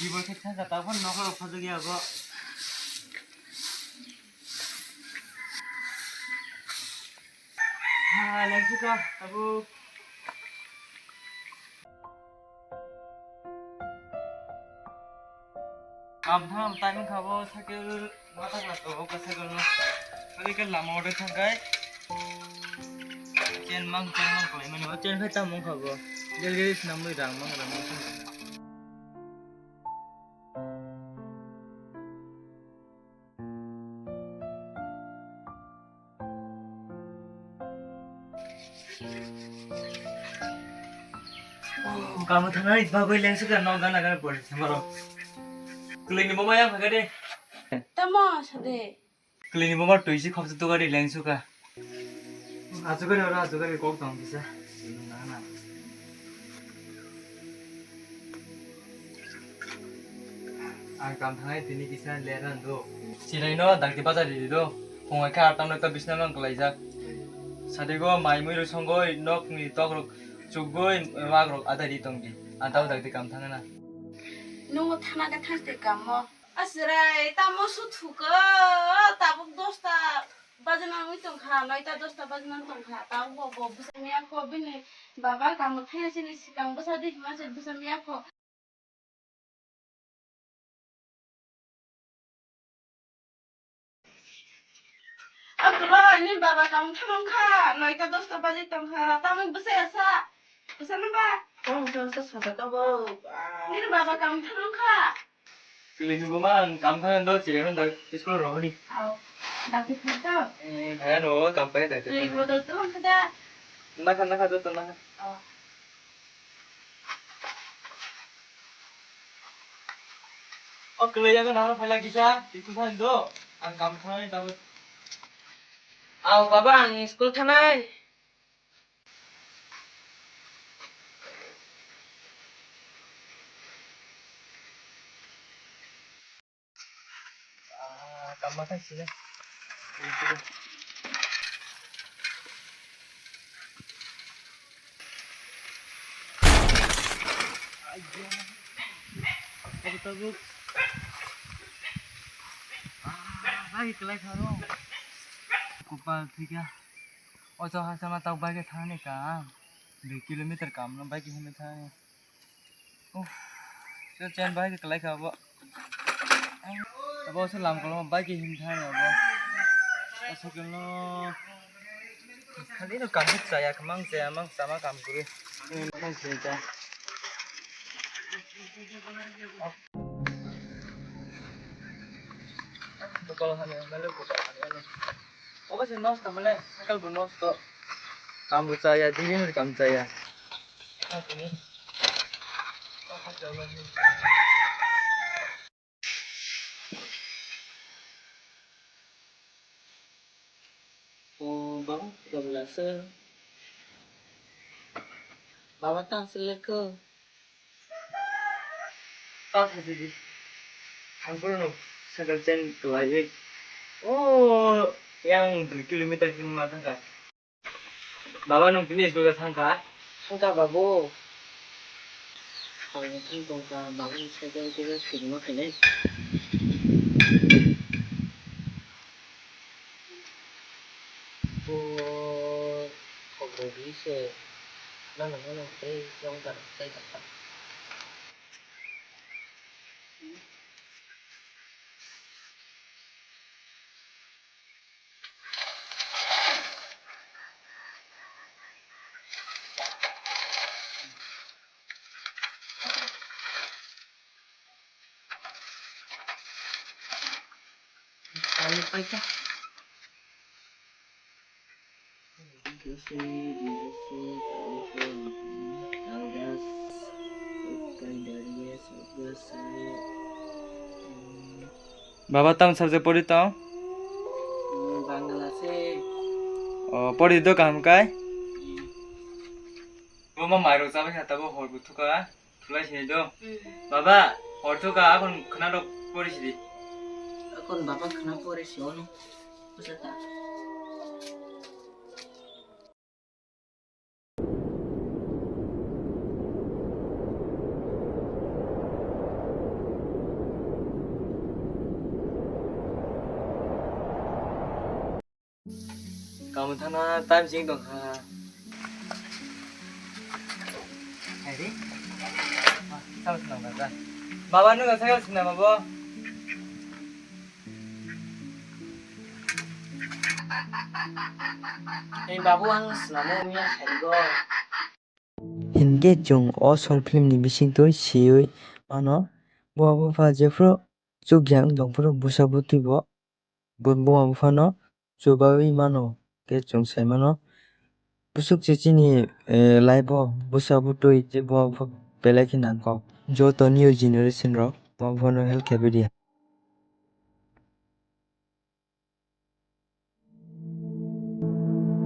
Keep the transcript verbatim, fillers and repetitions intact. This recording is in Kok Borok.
Ibo khe thangkha, tabuk phano nokha rok phajak ya bo. Ha, lengsuka, tabuk. Kam thang time kha bo cycle. Mata kla to, oka cycle no. Kali kal lama order thangkai. Chain mang, chain mang kalaimani. O chain khai tamo kha bo. Gel gel sinamwi rang mang, rang mang. Oh, kamo thanai bagwi lengsuka no gana gana pori samaro. Kwlwini mama yang phaka de. Tamo sade. Kwlwini mama tuisi khopsa tugari lengsuka. Asugari ora asugari kok tong kisa. Ang kam thanai tini kisa lera ndo. Sinai no dakti bazar di do. Phungai kha atam no ta bisna mang kalaijak. Sadigo mai mui rw songoi nok ni tok rok chugoi wak rok adai di tong di. Ang tabo dakti kam thangna. Nungo thana khe thangte kamo. Asrai tamo suthuka tabuk dosta bajana wngwi tongkha, noita dosta bajana tongkha. Tabuk bo bo bwsa miyakho bini baba kamo thaina sini sikang bwsa di hima se bwsa miyakho. Akwlai, nini baba tamo thangkha, noita dosta baji tongkha, tamo bwsai asa, bwsano ba? Tamo bwsai asa sata tabo. Nini baba tamo thangkha. Kwlwini buma ang kam thangna do chireno da school rohorni. Aw, dakti phai to? Eh, phai ano, kam phai dakti. Twi bodol to hwn kha da? Nakha, nakha, joto nakha. Aw. O kwlwi yago nang phai la kisa, twi thang do. Ang kam thangnani tabuk. Aw, baba, ang school thanai. Ah, kamma khai sile. Aiya. Tabuk, tabuk. Ah, lagi kelai tharo. Kupal thika. Ojo hasa ma tok bai khe thangni ka. Dui kilometer kam no bai khe himwi thang. Uff, se chen bai khe kelai kha abo. Abo se lam kolom bai khe himwi thang abo. O cycle no khali no kam khe chaya, mang chaya, mang chama kam kwrwi. Mang chaya. Bokol hani, mele bokol hani. Obo se nosto mele, cycle bo nosto. Kam bo chaya, diri ni kam chaya. O baba, kabla se. Baba tang se leko. Tang se di. Ang puro no cycle chain tuwai. O yang dui kilometer khe ma thangkha. Baba, nwng tini school ka thangkha? Thangkha, babu. Ang thang tongkha, babu, cycle khe sirima khainai. Bo, khobor ri se. Nang, nang, nang, tei, nang, nang, tei, nang, nang. Baba, tamo subject pori tong? Hmm, Bangla se. O, pori do kaham kai? Hmm. Bo ma mairok chabai kha tabo hor buthuka. Thulai sinai do. Hmm. Baba, hor thuka, akon khna rok pori sidi. Akon baba khna pori si ono. Bwsata. Kamu thana time sing tong kha. Hai di. Ah, cycle swnam da. Baba, nung cycle swnam, baba? Ei, babu, ang swnamo wngya khairgo. Hinkhe chwng o short film ni bisingtwi swiwi mano, buma bupha jephru chukya wng tongphuru bwsa bwtwi bo, bo-, buma buphano chubawi mano. Khe chwng sai mano, bwswk se chini, eh, life o bwsa bwtwi je buma bupha belai khe nangkok. Joto new generation rok buma buphano help khaibidi.